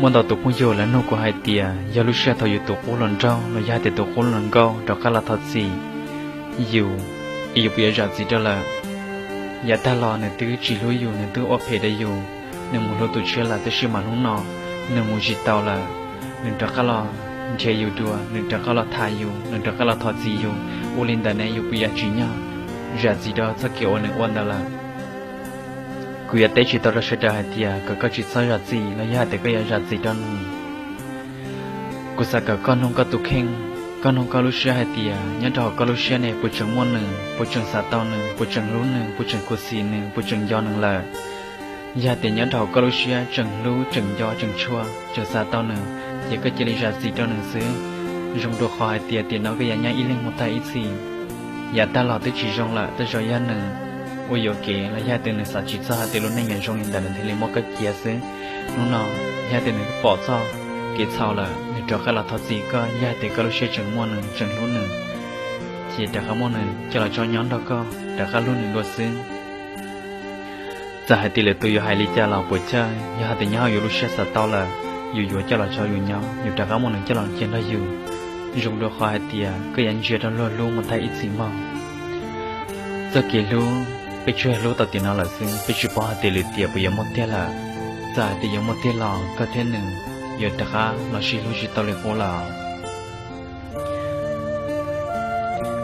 Muaj ntau tus phooj ywg lawv nug kuv hais tias yog lub sij hawm thaum yus tus qub hluas nraug los yog hais tias tus qub hluas nkauj rov qab los thov txim yus, es yus puas yuav zam txim rau lawm? Yav tag los nws twb tsis hlub yus, nws twb ua phem rau yus, nws mus hlub tus tshiab lawm, tab sis mas hnub no nws mus tsis tau lawm, nws rov qab los nrhiav yus dua, nws rov qab los tham yus, nws rov qab los thov txim yus, ua li ntawd ne yus puas yuav tsim nyog zam txim rau txoj kev uas nws ua ntawd lawm? Kuv yuav teb tsis tau rau sawv daws hais tias kom koj tsis txhob zam txim los yog hais tias koj yuav zam txim rau nws. Kuv xav kom koj nug koj tus kheej, koj nug koj lub siab hais tias nyob rau hauv koj lub siab ne puas tseem muaj nws, puas tseem xav tau nws, puas tseem hlub nws, puas tseem khuv xim nws, puas tseem nco nws lawm. Yog hais tias nyob rau hauv koj lub siab tseem hlub, tseem nco, tseem tshua, tseem xav tau nws, ces koj cia li zam txim rau nws xwb. Zoo dua qhov hais tias tiam no koj yuav nyob ib leeg mus tag ib txhis, yav tag los twb tsis zoo lawm, tej zaum yog nws ua yuam kev los yog hais tias nws xav tsis txog hais tias lub neej yuav zoo li ntawd nws thiaj li muab koj cia xwb. Hnub no yog hais tias nws pom txog kev txhaum lawm, nws rov qab los thov txim koj, yog hais tias koj lub siab tseem muaj nws, tseem hlub nws, ces rov qab muab nws coj los tso nyob nrog koj rov qab hlub nws dua xwb. Txawm hais tias lwm tus yuav hais li cas los puas chawj, yog hais tias nyob hauv yus lub siab xav tau lawm, yus yuav coj los tso yus nyob, yus rov qab muab nws coj los cia nrog yus. Zoo dua qhov hais tias koj yuav ntsia rau luag hlub mus tag ib txhis mog. Txoj kev hlub peb tsuas hlub tau tiam no lawm xwb, peb tsis paub hais tias lwm tiam puas yuav muaj tiag lawm. Txawm hais tias yuav muaj tiag los koj thiab nws yuav rov qab los sib hlub tsis tau li qub lawm.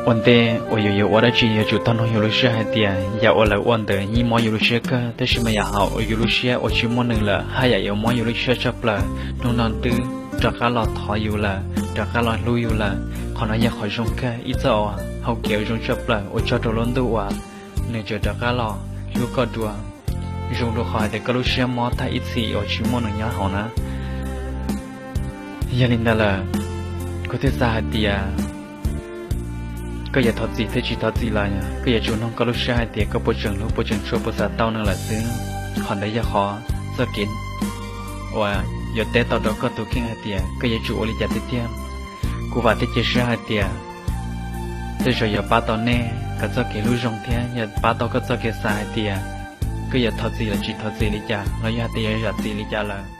Ua ntej uas yus yuav ua dab tsi yuav tsum tau nug yus lub siab hais tias yam uas lawv ua ntawd yeej mob yus lub siab kawg, tab sis mas yam hauv yus lub siab uas tsis muaj nws lawm haj yam yuav mob yus lub siab tshaj plaws. Hnub no twb rov qab los thov yus lawm, rov qab los hlub yus lawm, qhov no yog qhov zoo kawg, ib txoj uas hau kev zoo tshaj plaws uas tso rau lub ntuj uas nws tseem rov qab los hlub koj dua. Zoo dua qhov hais tias koj lub siab mob tag ib txhis uas tsis muaj nws nyob hauv na. Yog li ntawd lawm, kuv thiaj xav hais tias koj yuav thov txim thiab tsis thov txim los koj yuav tsum nug koj lub siab hais tias koj puas tseem hlub, puas tseem tshua, puas xav tau nws lawm xwb. Qhov ntawd yog qhov txoj kev uas yuav teb tau rau koj tus kheej hais tias koj yuav tsum ua li cas tiag tiag. Kuv vam thiab cia siab hais tias tej zaum yuav pab tau nej kom txoj kev hlub zoo thiab yuav pab tau koj txoj kev xav hais tias koj yuav thov txim los tsis thov txim li cas los yog hais tias yuav zam txim li cas lawm.